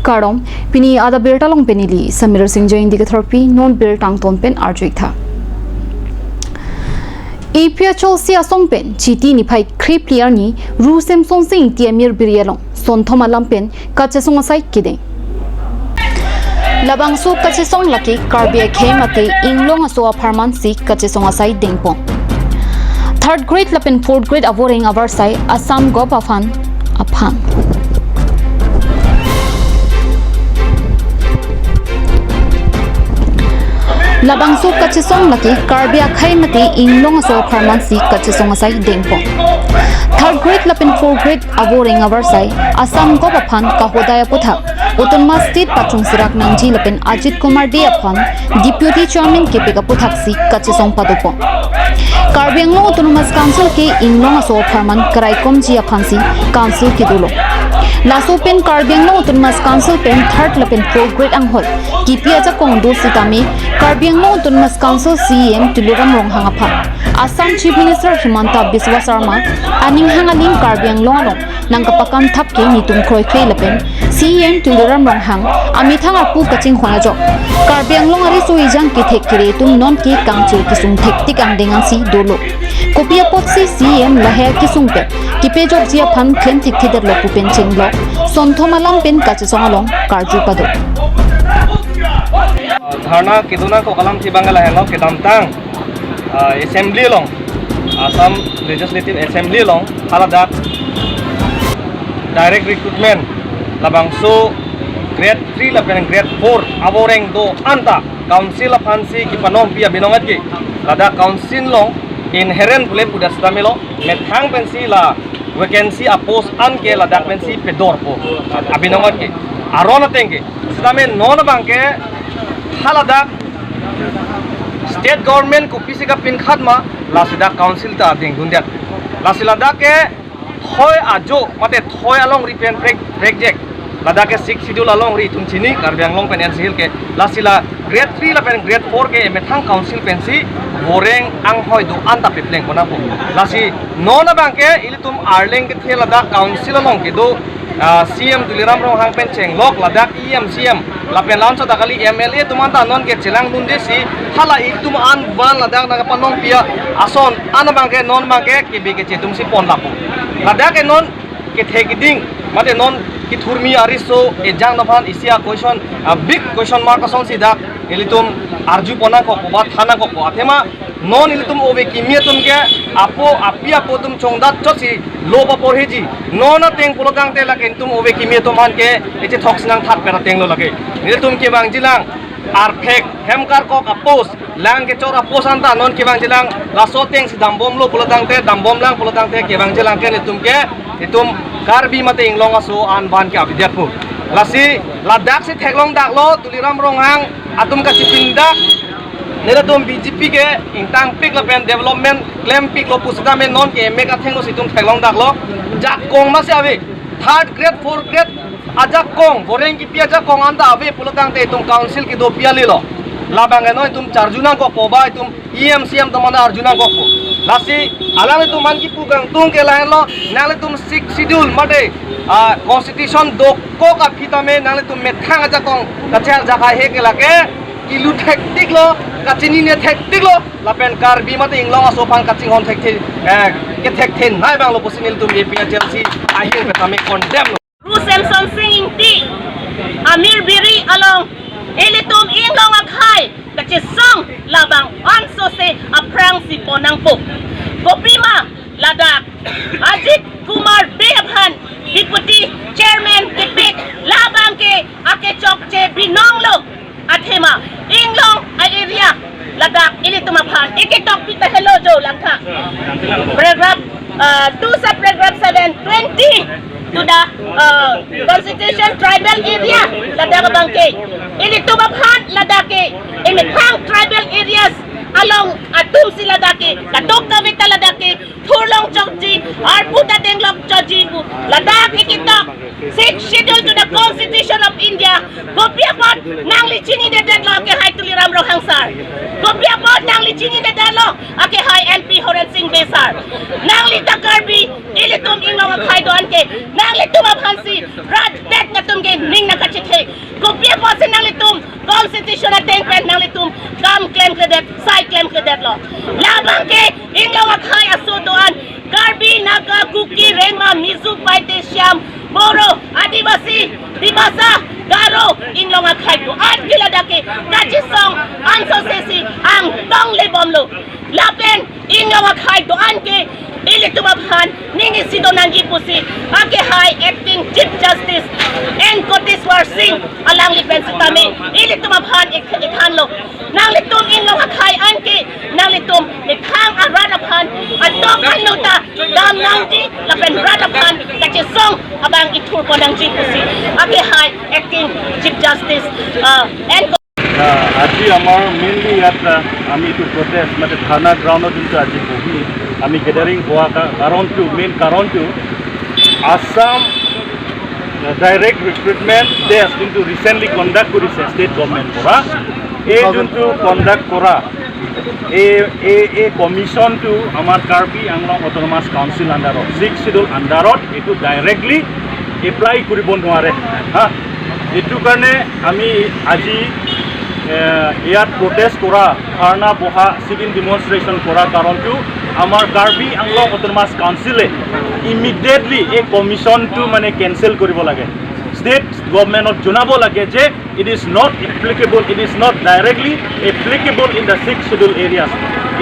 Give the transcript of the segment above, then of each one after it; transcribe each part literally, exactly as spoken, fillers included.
Kardom, pini adap birta along pen neli Samir Singh Jain dei kethorpi, non birta angton pen arju-ik tha. A P H L C asong pen Chiti niphai kre phli arni Ru Semsonsing Ingti amir biri along sonthom alam pen kachesong asai kedeng. Labangso kachesong lake Karbi akhei mate inglong aso apharman si kachesong asai dengpon. Third grade lapen fourth grade avoreng avarsai Assam Govt aphan aphan. Labangso kachesong lake Karbi akhei mate inglong aso apharman si kachesong asai dengpon. Third grade lapen fourth grade avoreng avarsai Assam Govt aphan kahodai aputhak Autonomous State pachung sirak nangji lapen Ajit Kumar Dey aphan Deputy Chairman kepik aputhak si kachesong padopon. Karbi Anglong Autonomous Council ke inglong aso apharman karaikomji aphan si council kedolo. Laso pen Karbi Anglong Autonomous Council pen third lapen fourth grade anghoi kipi ajakong do sitame Karbi Anglong Autonomous Council C E M Tuliram Ronghang aphan Assam Chief Minister Himanta Biswa Sarma aning hang aling Karbi Anglong along nangkapakam thap ke netum kroikre lapen C E M Tuliram Ronghang amethang arpu kachinghon ajok Karbi Anglong ariso ejang kethek kere atum non ke kangchir kesung thektik angdeng ansi dolo. Kopi apotsi C E M lahai kesung pen kepajokji aphan klem thekthedetlo pu pen chenglok sonthom alam pen kachesong along karju pado. Dharna kedona ko kalam thibang lahelo kedamtang, ah, Assembly along, Assam Legislative Assembly along haladak direct recruitment labangso grade three lapen grade four avoreng do anta council aphansi kepanongpi abinong atke ladak council along inherent pule puda stamelo methang pensi la vacancy apost an ke ladak pensi pedorpo abinong atke aron ateng ke. Sitame non abang ke haladak state government kopisi kapinkhat ma, lasi dak council ta dengdundet. Lasi ladak ke thoi ajo mate thoi alongri pen prek prekjek. Ladak ke Sixth Schedule alongri itum chini Karbi Anglong pen N C Hill ke. Lasi la grade three lapen grade four ke emethang council pensi voreng anghoi do anta pepleng konatpo. Lasi non abang ke ilitum arleng kethe ladak council along kedo, ah, C E M Tuliram Ronghang pen chenglok ladak E M, C E M lapen lason ta kali M L A atum anta non ke chelangdunde si hala itum an van ladak nangpanongpi ason an abang ke non abang ke kebe keche atumsi pon lapu. Ladak ke non kethe keding mate non kethurmi ariso ejang aphan isi a-question, a-big question mark asonsi dak ilitum arjupon nangkok ba than nangkok athema non ilitum ove kimi atum ke apo api apo atum chongdat chotsi lo paporhiji. Non ateng pulotangte lake ilitum ove kimi atum aphan ke echethok sinang that pen atenglo lake. Ilitum kevangjilang arphek hem karkok a-post, lang kechor a-post anta non kevangjilang laso atengsi dambomlo pulotangte, dambomlang pulotangte kevangjilang ke ilitum ke itum Karbi mate inglong aso an van ke abidiatpo. Lasi ladaksi theklongdaklo Tuliram Ronghang atum kachipindak nelitum B J P ke ingtangpik lapen development klempiklo pusitame non ke emek athenglo si itum theklongdaklo. Jakong masi ave. Third grade, fourth grade ajakong, voreng kipi ajakong anta ave pulotangte itum council kedopi alilo. Labang ke non itum charju nangkokpo ba itum E M C E M atum aphan arju nangkokpo. Lasi alanglitum aphan kipu kangtung ke lahenlo, nanglitum Sixth Schedule mate, ah, constitution dokok aphi tame nanglitum methang ajakong kachehar jakhaihe ke lake kilu thektiklo, kachinine thektiklo, lapen Karbi mate inglong aso aphan kachinghon thekthe, eh, kethekthe nai abanglo pusi nelitum A P H L C ahin pen tame condemn lo. Ru Semsonsing Ingti amir biri along ilitum inglong akhei kachesong labang onsose aphrangsi pon nangpo. Kopima ladak Ajit Kumar Dey aphan Deputy Chairman kepik labang ke akechokche binonglo. Athema inglong a-area ladak ilitum aphan ikitokpi tahelo jo langkha. Paragraph, uh, two sub paragraph seven, twenty to the, uh, constitution tribal area ladak abang ke ilitum aphan ladak ke emethang tribal areas along atumsi ladak ke kadokave ta ladak ke thurlong chokji, arpu ta denglok chokji pu ladak ikitok Sixth Schedule to the Constitution of India. Kopi apot nangli chinidetdetlo akehai Tuliram Ronghang sir? Kopi apot nangli chinidetdetlo akehai M P Horen Sing Bey sir? Nangli ta Karbi, ilitum inglong akhei do-an ke nanglitum aphansi rat det atum ke ning nangkachethek. Kopi apotsi nanglitum constitution ateng pen nanglitum kam klemkledet, sai klemkledetlo. Labang ke inglong akhai aso do-an Karbi, Naga, Kuki, Rengma, Mizo, Paite, Shyam, Boro, Adivasi, Dimasa, Garo, inglong akhai do-an ke ladak ke kachisong ansose si angtong lebomlo. Lapen inglong akhai do-an ke ilitum aphan ning isi do nangji pusi akehai acting Chief Justice N Koteswar Singh alangli pen sitame ilitum aphan ik-, ikhanlo. Nanglitum inglong akhai an ke nanglitum methang arat aphan atok anu ta dam nangji lapen rat aphan kachisong abang ithurpon nangji pusi akehai acting Chief Justice, uh, N আহ, আজি আমাৰ মেইনলি ইয়াত, আহ, আমি এইটো প্ৰটেষ্ট, মানে, ধৰ্ণা গ্ৰাউণ্ডত যোনটো আজি বহি আমি গেডাৰিং হোৱা কা-, কাৰণটো, মেইন কাৰণটো আছাম, আহ, ডাইৰেক্ট ৰিক্ৰুটমেণ্ট টেষ্ট যোনটো ৰিচেণ্টলি কণ্ডাক্ট কৰিছে ষ্টেট গভৰ্ণমেণ্ট পৰা, এই যোনটো কণ্ডাক্ট কৰা এই, এই, এই কমিশ্যনটো আমাৰ কাৰ্বি আংলং অট'নমাছ কাউন্সিল আণ্ডাৰত, ছিক্স শ্বিডিউল আণ্ডাৰত এইটো ডাইৰেক্টলি এপ্লাই কৰিব নোৱাৰে, হা। এইটো কাৰণে আমি আজি, এ, ইয়াত প্ৰটেষ্ট কৰা, ধৰ্ণা বহা, চিট ইন ডেমনষ্ট্ৰেশ্যন কৰা কাৰণটো আমাৰ কাৰ্বি আংলং অট'নমাছ কাউন্সিলে ইমিডিয়েটলি এই কমিশ্যনটো, মানে, কেঞ্চেল কৰিব লাগে। ষ্টেট গভৰ্ণমেণ্টত জনাব লাগে যে it is not applicable, it is not directly applicable in the sixth schedule areas.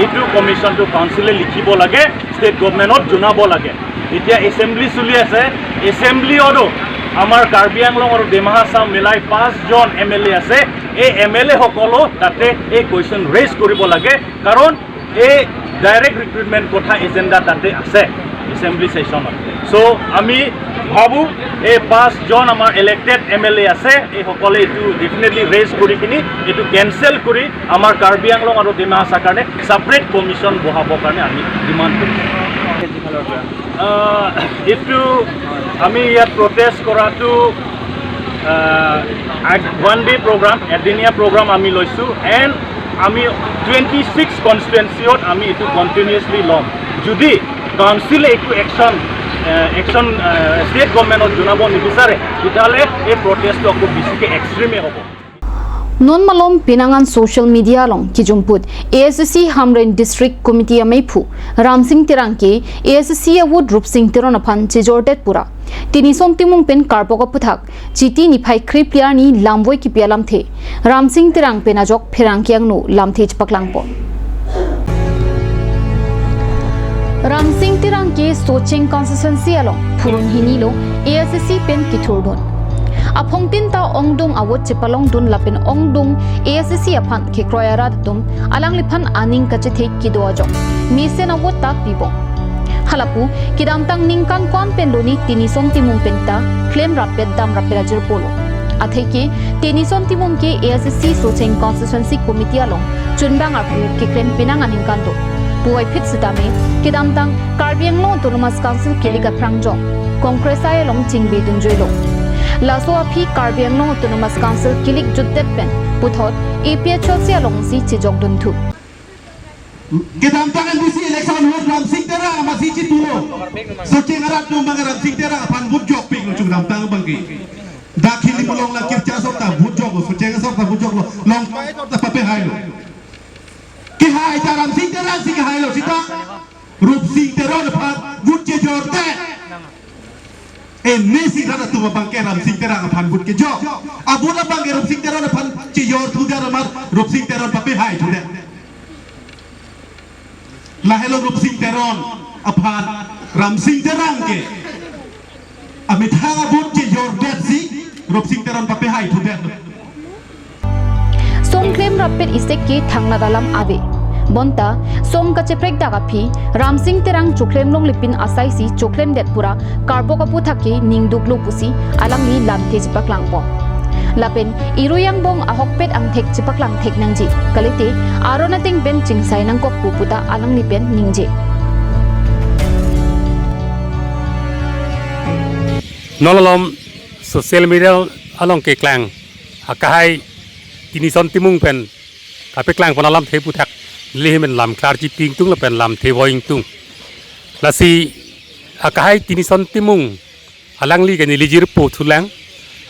এইটো কমিশ্যনটো কাউন্সিলে লিখিব লাগে, ষ্টেট গভৰ্ণমেণ্টত জনাব লাগে। এতিয়া এছেম্বলি চলি আছে, এছেম্বলিতো আমাৰ কাৰ্বি আংলং আৰু ডিমা হাছাও মিলাই পাঁচজন এম এল এ আছে। এই এম এল এ সকলো তাতে এই কুৱেশ্যন ৰেইজ কৰিব লাগে, কাৰণ এই ডাইৰেক্ট ৰিক্ৰুটমেণ্ট কথা এজেণ্ডা তাতে আছে এছেম্বলি ছেছনত। চ' আমি ভাবোঁ এই পাঁচজন আমাৰ ইলেক্টেড এম এল এ আছে, এইসকলে এইটো ডেফিনেটলি ৰেইজ কৰি কিনি এইটো কেঞ্চেল কৰি আমাৰ কাৰ্বি আংলং আৰু ডিমা হাছাওৰ কাৰণে ছেপাৰেট কমিশ্যন বহাবৰ কাৰণে আমি ডিমাণ্ড কৰিছোঁ। আহ, এইটো আমি ইয়াত প্ৰটেষ্ট কৰাটো, আহ, ওৱান ডে প্ৰগ্ৰাম, এদিনীয়া প্ৰগ্ৰাম আমি লৈছোঁ। এণ্ড আমি টুৱেণ্টি ছিক্স কনষ্টিটুৱেঞ্চিত আমি এইটো কণ্টিনিউৱাছলি ল'ম। যদি কাউন্সিলে একো একশ্যন, আহ, একশ্যন, আহ, ষ্টেট গভৰ্ণমেণ্টত জনাব নিবিচাৰে, তেতিয়াহ'লে এই প্ৰটেষ্টটো আকৌ বেছিকৈ এক্সট্ৰিমে হ'ব। Non malom penang an social media along kijumput A S D C Hamren District Committee ameiphu Ramsing Terang ke A S D C avote Rupsing Teron aphan chejordet pura Tenison Timung pen karbok aputhak Chiti niphai krip arni lamvoi kipi alamthe Ramsing Terang pen ajok pherangke angno lamthe chepaklangpo. Ramsing Terang ke Socheng constituency along phurun hini lo A S D C pen kethurdun. Aphongtin ta ongdung avote chepalongdun lapen ongdung A S D C aphan kekroi arat atum alangliphan aning kachethe kedo ajok mesen avote ta pibom. Halapu kedamtang ningkan ko-an pen loni Tenison Timung pen ta klem rappet dam rappet ajirpo lo. Atheke Tenison Timung ke A S D C Socheng Constituency Committee along chunbang arpu keklem penang aningkan do. Puvoiphit sitame kedamtang Karbi Anglong Autonomous Council kilik aphrang jong Congress ai along chingbe dunjuilo. Laso aphi Karbi Anglong Autonomous Council kilik jutdet pen puthot A P H L C alongsi chejokdunthu. Kedamtang M D C election ahut Ramsing Terang amatsi chitulo. Socheng arat atum abang Ramsing Terang aphan vote jokpiklo kedamtang abang ke. Dak Hili Mulong la Kircha asor ta vote joklo, Socheng asor ta vote joklo, Longpai asor ta papehailo. Kehai ta Ramsing Terang si kehailo sita. Rupsing Teron aphan vote chejordet. Ene si rat atum abang ke Ramsing Terang aphan vote kejok. Avote abang ke Rupsing Teron aphan chejorthudet amat Rupsing Teron papehaithudet. Lahelo Rupsing Teron aphan Ramsing Terang ke amethang avote chejordet si Rupsing Teron papehaithudet. Song klem rappet isek ke thangnat alam ave. Bonta song kacheprek dak aphi Ramsing Terang choklem longlipin asaisi choklemdet pura karbok aputhak ke ningduklo pusi alangli lamthe chepaklangpo. Lapen irui angbong ahokpet angthek chepaklang thek nangji. Kalite aron ateng pen chingsai nangkok pu puta alangli pen ningje. Non malom social media along keklang akehai Tenison Timung pen kapeklang pon alamthe aputhak neli ahin pen lam klarji pi ingtung lapen lamthe voi ingtung. Lasi akehai Tenison Timung alangli ke neli jirpo thulang,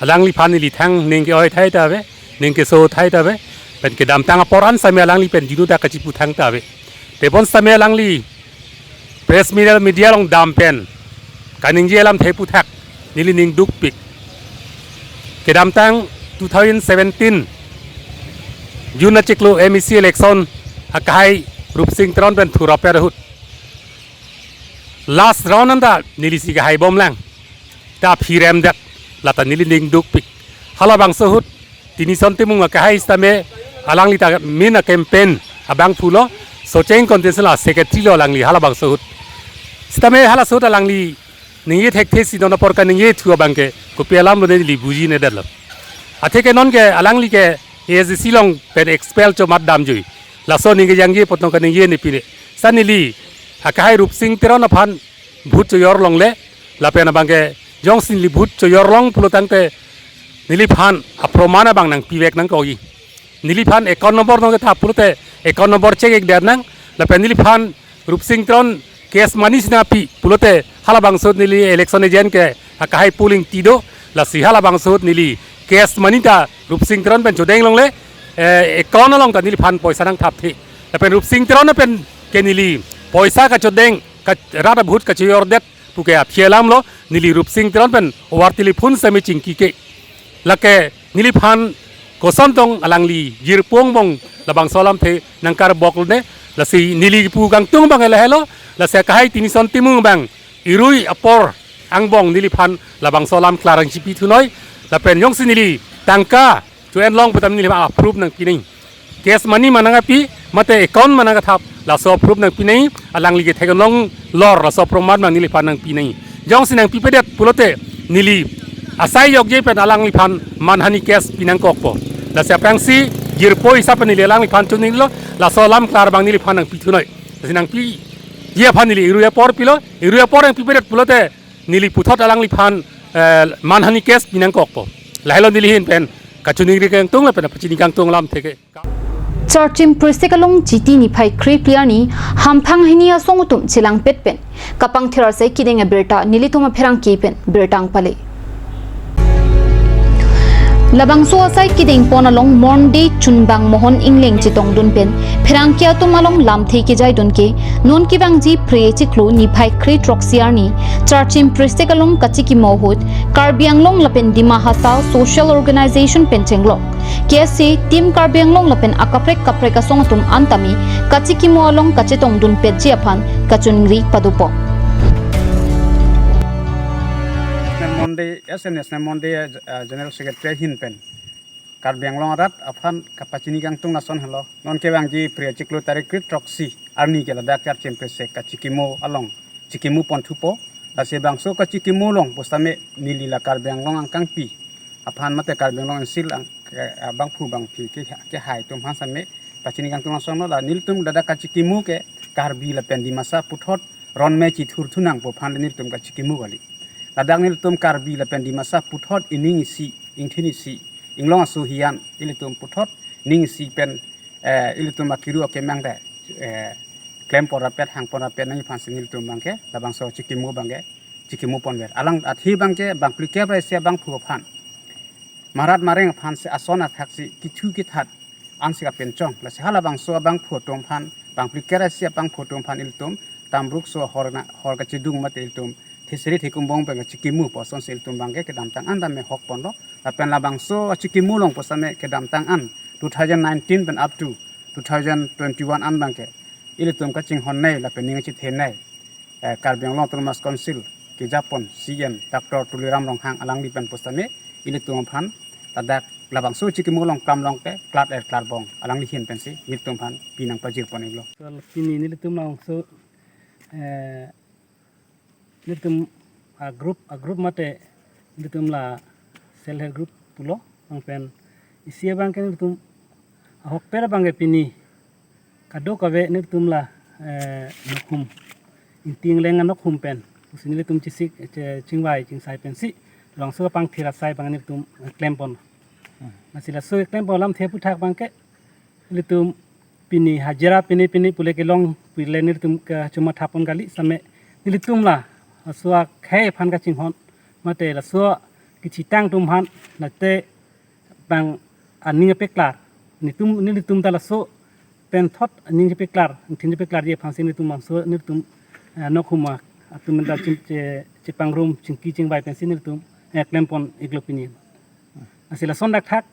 Alangliphan neli thang ning ke-oi thai ta ave, ning keso thai ta ave. Pen kedamtang apor an sitame alangli pen dinu ta kachipu thang ta ave. Tebon sitame alangli press media, media along dam pen kaningje alamthe puthak neli ning dukpik. Kedamtang two thousand seventeen June achiklo M A C election akehai Rupsing Teron pen thurapet ahut last round anta nelisi kahai bomlang. Ta aphi remdet, lata neli ning dukpik. Halabangso ahut Tinison Timung akehai sitame alangli ta main a-campaign abangphu lo, Socheng constituency la secretary lo alangli halabangso ahut. Sitame halaso ahut alangli ningje thekthe si non apor kaningje thu abang ke kopi alam lo neli bujinedetlo. Atheke non ke alangli ke A S D C along pen expel chomat damjui. Laso ning kejangje apot non kaningje ne pine. Sitame neli akehai Rupsing Teron aphan vote choyor longle, lapen abang ke jongsi neli vote choyor long pulo tangte neliphan aproman abang nangpivek nangkokji. Neliphan account number nangkethap pulote account number check-ik det nang, lapen neliphan Rupsing Teron cash money si nangpi pulote halabangso ahut neli election agent ke akehai polling tido, lasi halabangso ahut neli cash money ta Rupsing Teron pen chodeng longle, eh, account along ta neliphan poisa nangthapthe. Lapen Rupsing Teron pen ke neli poisa kachodeng, ka rat a-vote kachoyordet pu ke aphi alam lo, neli Rupsing Teron pen over telephone sitame chingki ke. Lake neliphan koson tong alangli jirpo angbong labangso alamthe nangkarbok ne, lasi neli pu kangtung abang lahelo, lasi akehai Tinison Timung abang irui apor angbong neliphan labangso alam klarang chipi thunoi, lapen jongsi neli tangka cho-en long pu tame neliphan a-proof nangpi nang. Cash money ma nangpi, mate account ma nangkethap, laso proof nangpi nang, alangli kethek longlor laso proman ma neliphan nangpi nang. Jongsi nangpipedet pulote neli asai yokje pen alangliphan manhani case pi nangkokpo. Lasi aphrangsi jirpo hisap pen neli alangliphan choninglo, laso alam klar abang neliphan nangpi thunoi. Lasi nangpiji aphan neli irui apor pilo, irui apor nangpipedet pulote neli puthot alangliphan, eh, manhani case pi nangkokpo. Lahelo neli ahin pen kachiningri kangtung lapen pachini kangtung alamthe ke. Charchim Pristec along Chiti niphai kre-phli arni hamphang hini asong atum chelangpet pen kapangthir asai kedeng abirta nelitum apherangke pen birta nangpale. Labangso asai kedengpon along Monday chunbang Mohon Engleng chetongdun pen pherangke atum along lamthe kejaidun ke non kevangji Phre achiklo niphai kre-throksi arni Charchim Pristec along kachikimo ahut Karbi Anglong lapen Dima Hasao Social Organization pen chenglok K S A, Team Karbi Anglong lapen akaprek kaprek asong atum an tame kachikimo along kachetongdun petji aphan kachiningri padopo. National Monday, as a National Monday, uh, General Secretary ahin pen Karbi Anglong arat aphan kapachini kangtung lason helo. Non kevangji Phre achiklo tarik kre-throksi arni ke ladak Charchim Pristec kachikimo along chikimo ponthupo. Lasi bangso kachikimo along pusitame neli la Karbi Anglong angkangpi aphan mate Karbi Anglong Council ang, ke, ah, bangphu bangphi ke, kehai atum aphan sitame pachini kangtung lason lo, la nelitum ladak kachikimo ke Karbi lapen Dimasa puthot ron me chithurthu nangpo aphan le nelitum kachikimo kali. Ladak nelitum Karbi lapen Dimasa puthot ining isi, ingthin isi, inglong aso hiyan ilitum puthot ning isi pen, eh, ilitum akiru akemang ta, eh, klempon rapet hangpon rapet nangji aphansi nelitum abangke labangso chikimo abangke chikimo ponver. Alang athe abangke bangphlikep ra isi abangphu aphan, marat mareng aphansi ason athaksi kithu kithat ansi kapenchong. Lasi halabangso abangphu atum aphan, bangphlikep ra isi abangphu atum aphan ilitum Tamrukso hor na, hor kachedung mate ilitum Theseri Thekumbong pen kachikimo pu asonsi ilitum abangke kedamtang an tame hokponlo. Lapen labangso achikimo along pusitame kedamtang an two thousand nineteen pen up to two thousand twenty-one an abangke ilitum kachinghonnei lapen ning kachethenei, eh, Karbi Anglong Autonomous Council kejapon C E M Doctor Tuliram Ronghang alangli pen pusitame ilitum aphan ladak labangso chikimo along klam long ke klat er klar bong alangli ahin pensi nelitum aphan pi nangpajirpon iklo. Sol pini nelitum labangso, eh, nelitum a-group, a-group mate nelitum la self help group pulo, bang pen isi abangke nelitum ahokpet abangke pini kadokave nelitum la, eh, nokhum, Ingti Engleng anokhum pen pusi nelitum chesik, che-, chingvai chingsai pensi labangso kapangthir asai abang nelitum, eh, klempon. Lasi laso klempon alamthe aphuthak abangke ilitum pini hajira pini pini pule kelong pule nelitum kachomathapon kali sitame nelitum la laso akhei aphan kachinghon mate laso kachetong atum aphan, late bang aning chepaklar, netum, nelitum ta laso pen thot aning chepaklar, thin chepaklarji aphansi netum bangso netum, eh, anokhum atum ta ching-, che-, chepangrum chingki chingvai pensi netum, eh, klempon iklo pini. Lasi lason dak thak,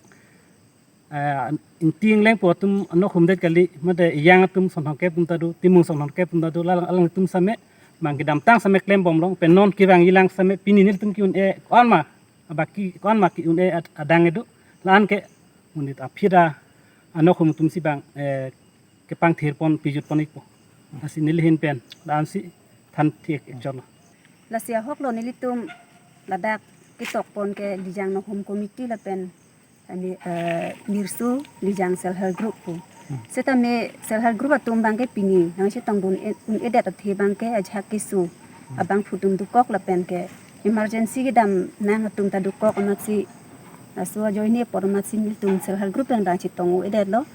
eh, ingti ingleng pu atum anokhum det kali, mate ejang atum son thomkep atum ta do, timung son thomkep atum ta do, lalang alangtum same, bang kedamtang same klembomlo, pen non kevangjilang same, pini nelitum ke-un-e, ko-anma, abaki ko-anma ke-un-e ad-, adang edu, la-an ke, monit aphi ra, anokhum atumsi bang, eh, kepangthirpon, pejutpon ikpo. Lasi neli ahin pen, la-ansi than thik ikchotlo. Lasi ahoklo nelitum ladak ketokpon ke Lijang Nokhum Committee lapen ani, eh, Nirso Lijang Self Help Group pu. Setame Self Help Group atum bangke pini nangchetongdun e-, un-edet athe bangke ajahak keso abangphu atum dokok lapen ke emergency kedamnang atum ta dokok amatsi, laso ajoine apor amatsi nelitum Self Help Group pen bang chetong un-edetlo.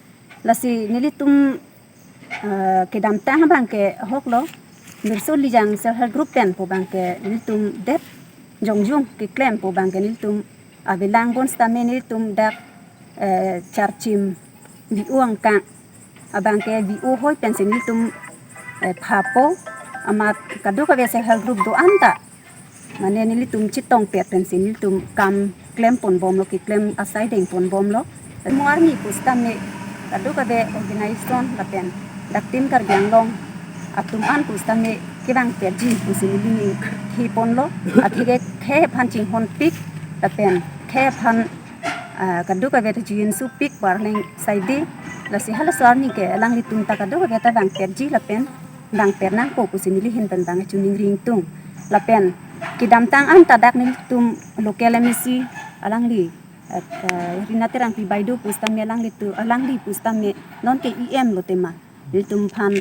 Lasi nelitum, eh, kedamtang bangke ahoklo, Nirso Lijang Self Help Group pen pu bangke nelitum det jongjung keklem pu bangke nelitum avelang bon setame nelitum dak, eh, charchim V O angkang abangke V O hoi pensi nelitum, eh, phapo, amat kadokave Self Help Group do-an ta, mane nelitum chetongpet pensi nelitum kam klemponbomlo, keklem asai dengponbomlo. Mo arni pu setame kadokave organization lapen dak Team Karbi Anglong atum an pu setame kevangpetji pusi neli ning hiponlo. Atheke khei aphan chinghonpik lapen khei aphan, ah, kadokave ta chinghonsopik pu arleng saide. Lasi halaso arni ke alanglitum ta kadokave ta vangpetji lapen vangpet nangpo pusi neli ahin pen bang choningri ingtung. Lapen kedamtang an ta dak nelitum local M A C alangli, eh, eh, Rina Terangpi Baideo pu setame alanglitum, alangli pu setame non ke E M lo tema. Nelitum aphan,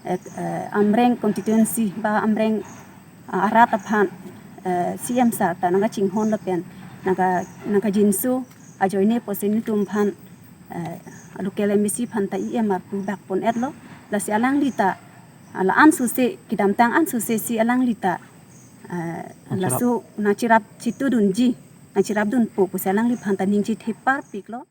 eh, eh, Amreng constituency ba Amreng, ah, arat aphan, eh, C M sir ta nangkachinghon lapen nangka, nangkajinso ajoine pusi nelitum aphan, eh, local M A C aphan ta E M arpu bakpon-etlo. Lasi alangli ta, ah, la-an suse, kedamtang an suse si alangli ta, eh, nangcherap, laso nangcherap chetudunji, nangcherapdunpo pusi alangliphan ta ning chethepar piklo.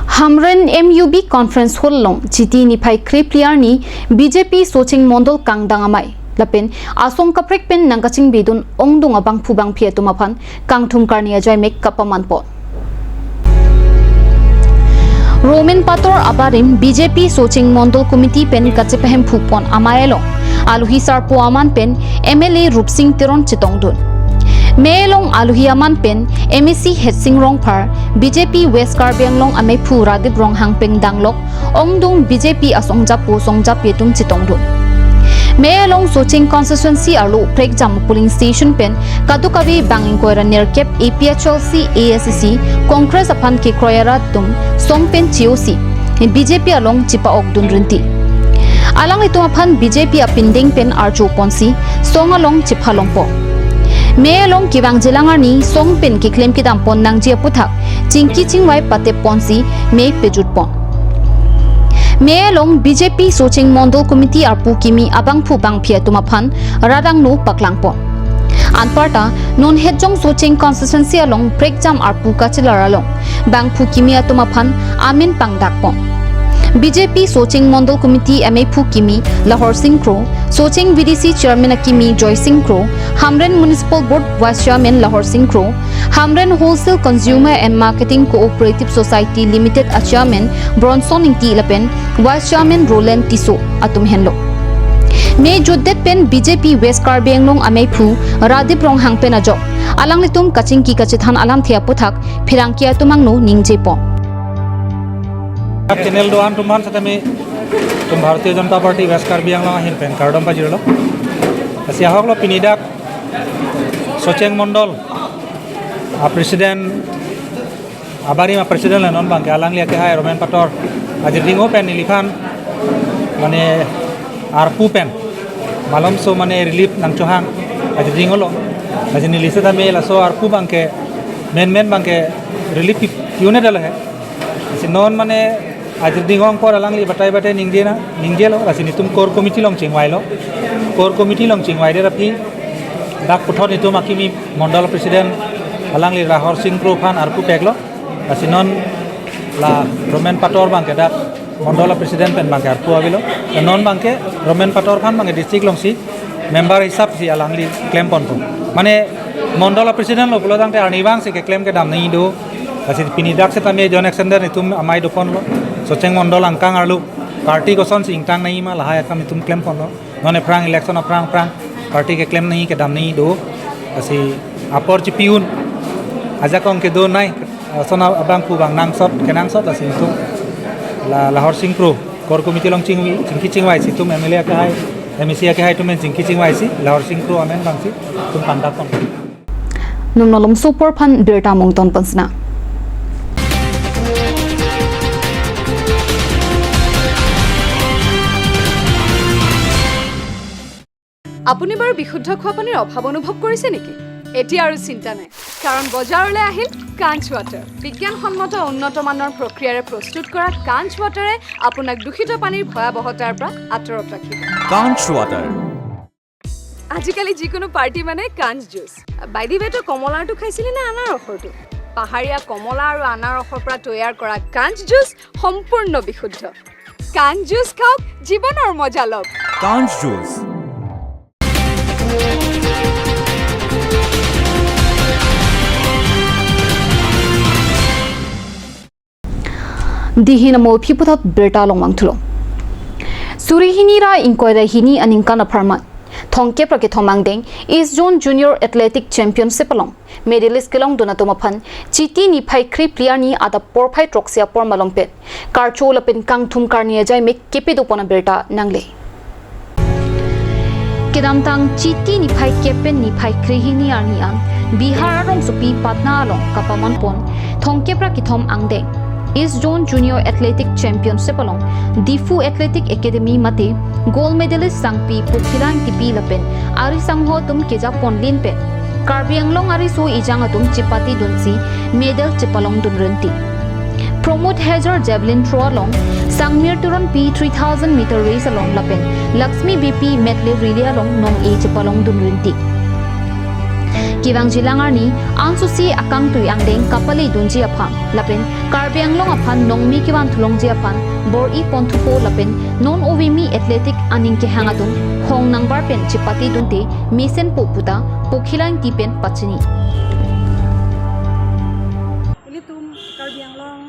Hamren M U B Conference Hall along Chiti niphai krephli arni B J P Socheng Mondol kangdang amei lapen asong kaprek pen nangkachingbidun ongdung abangphu bangphi atum aphan kangthum karni ajoimek kapamanpon. Roman Pator abarim B J P Socheng Mondol Committee pen kachepahemphupon amei along alohi sarpo aman pen M L A Rupsing Teron chetongdun. Mei along alohi aman pen M A C Hetsing Rongphar, B J P West Karbi Anglong ameiphu Radip Ronghang pengdanglok ongdung B J P asong japo song japi atum chetongdun. Mei along Socheng constituency arlo Prekjam polling station pen kadokave bang ingkoi ra nerkep A P H L C, A S D C, Congress aphan kekroi arat atum song pen chiosi B J P along chepa-okdun rinti. Alanglitum aphan B J P apindeng pen arjoponsi song along chephalongpo. Mei along kevangjilang arni song pen keklem kedampon nangji aputhak chingki chingvai patepponsi mei pejutpon. Mei along B J P Socheng Mondol Committee arpu kimi abangphu bangphi atum aphan rat angno paklangpon. Anparta non Hetjong Socheng constituency along Prekjam arpu kachelar along bangphu kimi atum aphan amen pangdakpon. B J P Socheng Mondol Committee ameiphu kimi Lahor Sing Kro, Socheng V D C Chairman akimi Joy Sing Kro, Hamren Municipal Board Vice Chairman Lahor Sing Kro, Hamren Wholesale Consumer and Marketing Cooperative Society Limited a Chairman Bronson Ingti lapen Vice Chairman Roland Tisso atum henlo. Mei jutdet pen B J P West Karbi Anglong ameiphu Radip Ronghang pen ajok alanglitum kachingki kachethan alamthe aputhak pherangke atum angno ningjepon. Channel do-an atum aphan setame netum Bharatiya Janata Party West Karbi Anglong ahin pen kardom pajirlo. Lasi ahoklo pini dak Socheng Mondol a President, abarim a President le non bangke alangli akehai Roman Pator ajirding o pen neliphan mane arpu pen malomso mane relief nangchohang ajirding olo. Lasi neli setame laso arpu bangke menmen bangke relief pi-, pi-un-edetlo he. Lasi non mane ajirding ong apor alangli batai batai ningje na, ningjelo, lasi netum core committee along chingvailo. Core committee along chingvaidet aphi dak puthot netum akimi Mondol President Alangli Lahor Sing Kro aphan arpu peklo. Lasi non la Romen Pator abangke dak Mondol a-president pen abangke arpu avelo. Non abangke Romen Pator aphan abangke district alongsi member hisap si alangli klemponpo. Mane Mondol a-president lo pulo tangte arnivang si keklem kedam nangji do. Lasi pini dak setame John Alexander netum amei doponlo. Socheng Mondol angkang arlo party kosonsi ingtang nangjima lahai akam netum klemponlo. Non aphrang election aphrang aphrang party keklem nangji kedam nangji do. Lasi apor chipi un ajakong kedo nai, ason abangphu abang nangsot kenangsot lasi netum la Lahor Sing Kro core committee along chingvi chingki chingvai si netum M L A akehai, M A C akehai atum pen chingki chingvai si Lahor Sing Kro amen abangsi netum pangdakpon. Num malom sopor aphan birta mungton pansina. আপুনি বাৰু বিশুদ্ধ খোৱা পানীৰ অভাৱ অনুভৱ কৰিছে নেকি? এতিয়া আৰু চিন্তা নাই, কাৰণ বজাৰলৈ আহিল কাঞ্চ ৱাটাৰ। বিজ্ঞানসন্মত উন্নত মানৰ প্ৰক্ৰিয়াৰে প্ৰস্তুত কৰা কাঞ্চ ৱাটাৰে আপোনাক দূষিত পানীৰ ভয়াৱহতাৰ পৰা আঁতৰত ৰাখিব। Kanch Water। আজিকালি যিকোনো পাৰ্টি মানে কাঞ্চ জুচ। বাই দি ৱে, তই কমলাৰটো খাইছিলি নে আনাৰসৰটো? পাহাৰীয়া কমলা আৰু আনাৰসৰ পৰা তৈয়াৰ কৰা কাঞ্চ জুচ সম্পূৰ্ণ বিশুদ্ধ। কাঞ্চ জুচ খাওক, জীৱনৰ মজা লওক। Kanch Juice। Dihin amo aphi puthot birta longmang thulo. Suri hini ra ingkoi ra hini aningkan apharman thomkep ra kethom angdeng East Zone Junior Athletic Championship along medalist kelongdun atum aphan Chiti niphai kre-phli arni adap porphai throksi apor malom pen karcho lapen kangthum karni ajai mek kepedopon abirta nangle. Kedamtang Chiti niphai kep pen niphai kre-hini arni an Bihar arongsopi Patna along kapamanpon thomkep ra kethom angdeng East Zone Junior Athletic Championship along Diphu Athletic Academy mate gold medalist sangpi Pokhilang Tipi lapen ari sangho atum kejapon lin pen Karbi Anglong ariso ejang atum chepatedunsi medal chepalongdun rinti. Pramod Hezar javelin throw along, Sangmir Teronpi three thousand meter race along lapen Laxmi Beypi medley relay along nong-e chepalongdun rinti. Kevangji lang arni ansose akangtui angdeng kapaledunji aphan lapen Karbi Anglong aphan nongme kevan thulongji aphan bor-i ponthupo lapen non ovimi athletic aning kehang atum hong nangbar pen chepatedunte mesenpo puta Pokhilang Tipi pen pachini. Ilitum Karbi Anglong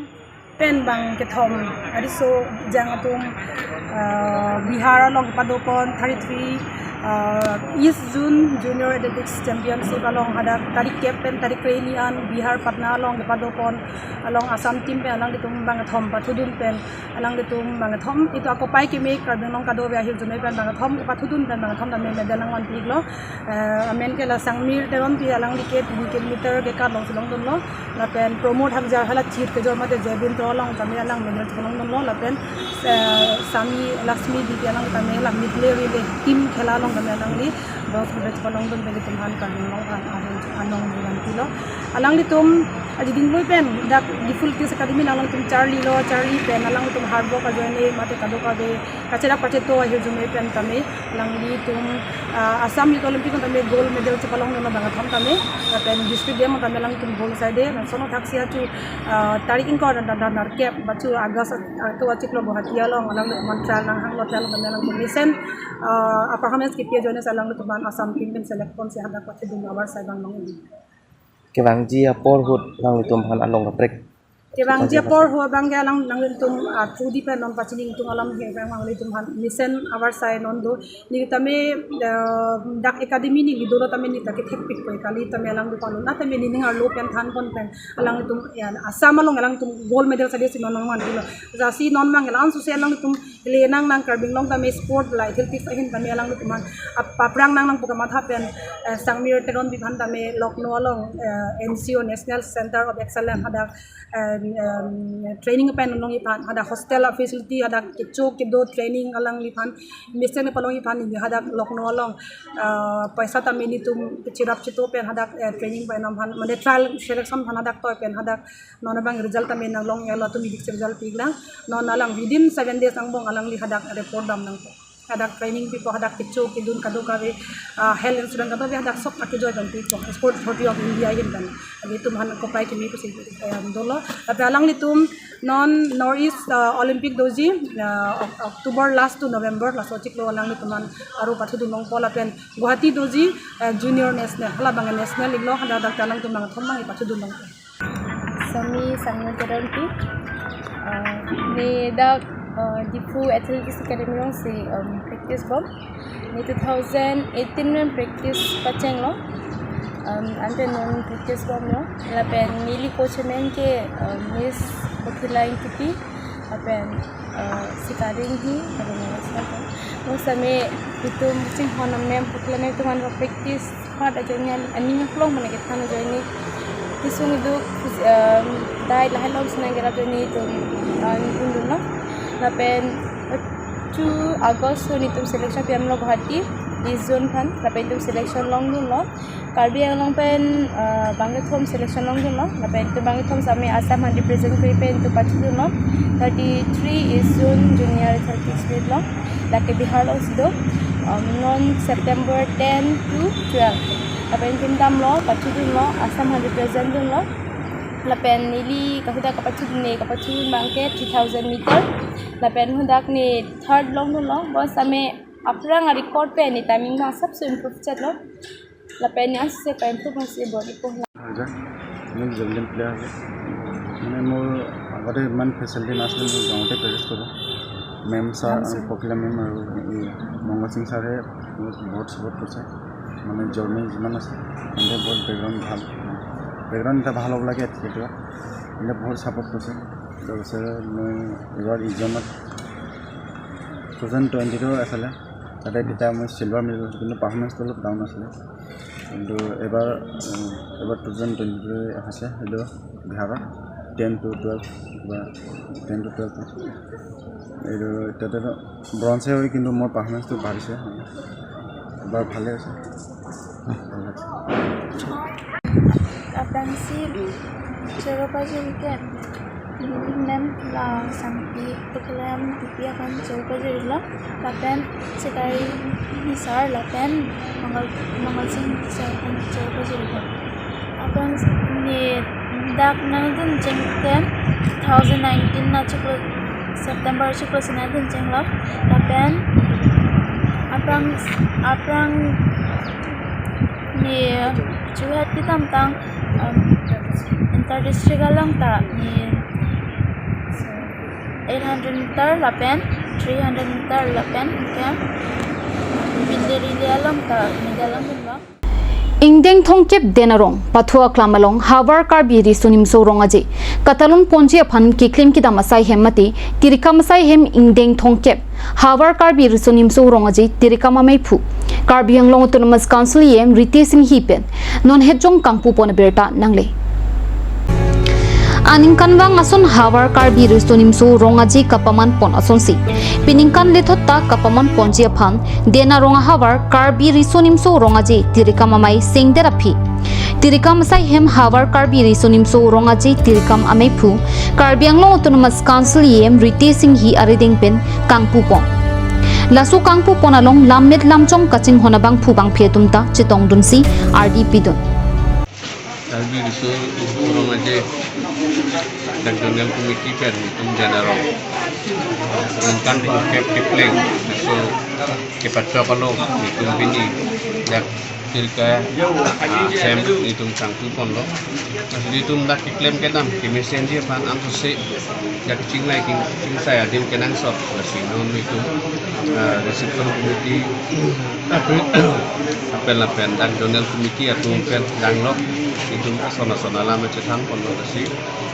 pen bang kethom ariso ejang atum, ah, Bihar along kepadopon thirty-three, ah, East Zone Junior Athletics Championship along hadak tarik kep pen tarik kre-hini an Bihar Patna along kepadopon along Assam team pen alanglitum bang kethom pathudun pen alanglitum bang kethom itum akopai keme Karbi Anglong kadokave ahirjume pen bang kethom kepathudun pen bang kethom tame medal nangvanpi-iklo. Eh, amen ke la Sangmir Teronpi, alangli ke tini kilometer ke kat alongsi longdunlo. Lapen Pramod Hezar hala chit kejor mate javelin throw along tame alang medal chepalongdunlo. Lapen, eh, Sami Laxmi Beypi alang tame la medley relay team khela along tame alangli bronze medal chepalongdun pen itum aphan Karbi Anglong aphan ahirjume anong nangvanpilo. Alanglitum aji dinglui pen dak Diphu Athletics Academy along alanglitum charlilo, charli pen alanglitum hard work ajoine mate kadokave kacherap kacheto ahirjume pen tame alanglitum, ah, Assam Youth Olympic tame gold medal chepalongdunlo bang kethom tame, lapen district game tame alanglitum gold saide, lason thaksi achu, ah, tarik ingkoi ra ra ra kep bachu August ato achiklo Guwahati along alanglitum trial nanghanglo, trial tame alanglitum mesen, ah, performance kepi ajoine alanglitum aphan Assam team pen select ponsi hadak pathudun avarsai bang long. Kevangji apor ahut nanglitum aphan along kaprek. Kevangji apor ahut abang ke alang nanglitum, ah, thudi pen non pachini ingtung alam ke abang nanglitum aphan mesen avarsai non do. Neli tame, eh, dak academy neli dolo tame neli ta kethekpikpo, kali tame alanglitum aphan non tame nening arlo pen thanpon pen alanglitum, ya, Assam along alanglitum gold medal saide si non nangvanpilo. Jasi non abang ke la ansose alanglitum le nang nang Karbi Anglong tame sport la athletics ahin tame alanglitum aphan ap-, paphrang nang nang pu kamatha pen, eh, Sangmir Teronpi aphan tame Lucknow along, eh, N C O, National Center of Excellence hadak, eh, em, training pen longji aphan hadak hostel facility hadak kecho kedo training alangliphan mesen palongji aphan neli hadak Lucknow along, eh, paisa tame netum cherap cheto pen hadak, eh, training pen aphan mane trial selection aphan hadak toi pen hadak non abang result tame nanglong-elo, atum idik result pi lang. Non alang within seven days angbong alangli hadak report dam nangpo. Hadak training pipo, hadak kecho kedun kadokave, ah, health insurance kadokave hadak sok akejoi pen pipo, Sport Authority of India ahin pen. Alanglitum aphan kopai kimi pusi, eh, dolo. Lapen alanglitum non North East, ah, Olympic doji, ah, Oc-, October last to November, laso chiklo alanglitum aphan aro pathudun longpo lapen Guwahati doji, ah, Junior National, hala abang National iklo, hala dak alanglitum abang thom abang pathudun longpo. Sami Sangno Teronpi, ah, ne dak, ah, Diphu Athletics Academy along si, um, practice bom. Ne two thousand eighteen pen practice pachenglo. Um, ante non practice bomlo. Lapen neli coach amen ke, um, Miss Othila Ingtipi. Lapen, uh, Sikari Inghi, lapen Miss Nata. Mo sami itum chinghon amem, Othila mem atum aphan practice hard ajoine an-, aning aklong mane kethan ajoine. Kesung idu, um, dai lahai long sinang kerap ajoine itum, um, dundunlo. Lapen, uh, two August so netum selection pi-amlo Guwahati, East Zone aphan, lapen itum selection longdunlo. Karbi Anglong pen, uh, bangkethom selection longdunlo, lapen itum bangkethom sami Assam aphan represent kori pen itum pathudunlo. Thirty-three East Zone Junior Athletics Meet along, lake Bihar alongsi do, um, non September ten to twelve. Lapen itum damlo, pathudunlo, Assam aphan represent dunlo. Lapen neli kahudak kapathudun ne, kapathudun abang ke three thousand meter. Lapen hadak ne third longdunlo, bonsitame aphrang a-record pen ne timing abang sabse improve chetlo. Lapen ne ansi pa-improve ansi bor-ipo. Aja, মই javelin player হয়। মানে মোৰ আগতে ইমান ফেচিলিটি নাছিলে, মই গাঁৱতে প্ৰেক্টিছ কৰোঁ। মেম ছাৰ আৰু মেম ছাৰ। পখিলা মেম আৰু এই মংগল সিং ছাৰে মোক বহুত ছাপোৰ্ট কৰিছে। মানে জাৰ্ণি যিমান আছে, তেন্তে বহুত বেকগ্ৰাউণ্ড ভাল। বেকগ্ৰাউণ্ড এটা ভাল হ'ব লাগে এথলেটৰ। এনে বহুত ছাপোৰ্ট কৰিছে। তাৰপিছত মই এইবাৰ ইজনত টু থাউজেণ্ড টুৱেণ্টি টু আছিলে, তাতে তেতিয়া মই চিলভাৰ মেডেল পাইছিলোঁ, কিন্তু পাৰফৰ্মেঞ্চটো অলপ ডাউন আছিলে। কিন্তু এইবাৰ, উম, এইবাৰ টু থাউজেণ্ড টুৱেণ্টি টু হৈছে, সেইটো বিহাৰত টেন টু টুৱেলভ, কিবা টেন টু টুৱেলভ, এইটো তাতে ব্ৰঞ্জে হয়, কিন্তু মোৰ পাৰফৰ্মেঞ্চটো বাঢ়িছে, এইবাৰ ভালে হৈছে। Aphrangsi choro pajirlo ke, mem la sangpi, Pokila Ingtipi aphan choro pajirlo, lapen Sikari Inghi sir, lapen Mangal, Mangal Singh sir aphan choro pajirlo. Aphrangsi ne dak nangdun cheng ke two thousand nineteen na chiklo September chiklo sina dun chenglo. Lapen aphrang, aphrang ne chuhet kedamtang, um, inter district along ta ne eight hundred meter lapen three hundred meter lapen ke binde relay along ta medal along dunlo. Ingdeng thomkep Den Arong, Pathu Aklam along Havar Karbi Riso Nimso Rong Aje katalon ponji aphan keklem kedam asai hem mate tirikam asai hem ingdeng thomkep Havar Karbi Riso Nimso Rong Aje tirikam ameiphu Karbi Anglong Autonomous Council E M Ritesh Enghi pen non hetjong kangpu pon abirta nangle. Aningkanvang ason Havar Karbi Riso Nimso Rong Aje kapaman pon asonsi, peningkan lethot ta kapaman ponji aphan Den Arong ahavar Karbi Riso Nimso Rong Aje tirikam amei sengdet aphi, tirikam asai hem Havar Karbi Riso Nimso Rong Aje tirikam ameiphu Karbi Anglong Autonomous Council E M Ritesh Enghi arideng pen kangpu pon. Laso kangpu pon along lammet lamchong kachinghon abangphu bangphi atum ta chetongdunsi ardi pidun. Karbi Riso Nimso Rong Aje dak Zonal Committee pen itum Den Arong ningkan thomkep kepleng riso kepachok along itum pini dak tirikam, ah, asai hem itum kangpu ponlo. Lasi itum dak keklem kedam kemesenji aphan ansose dak chingnai king chingsai adim kenangsot, lasi non itum, ah, reception committee lapen lapen dak Zonal Committee atum pen danglo, itum ason ason alam chethan ponlo, lasi.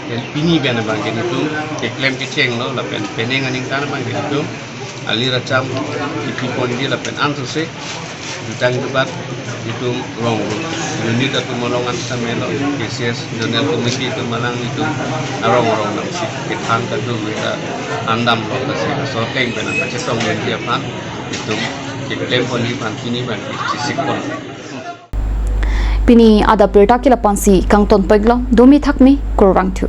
Pen pini pen abang ke itum keklem kechenglo, lapen penang aningkan abang ke itum alir acham ipi ponji lapen ansose jutang jubat itum rong rong unit atum along an samelo, K C S Zonal Committee atum alang itum arong arong namsi kethan kadun meta andamlo, lasi aso ateng pen kachetongdunji aphan itum keklem ponji aphan pini abang ke chesik pon. Pini adap abirta ke la-ansi kangton peklo, domi thakmi, kurvangthu.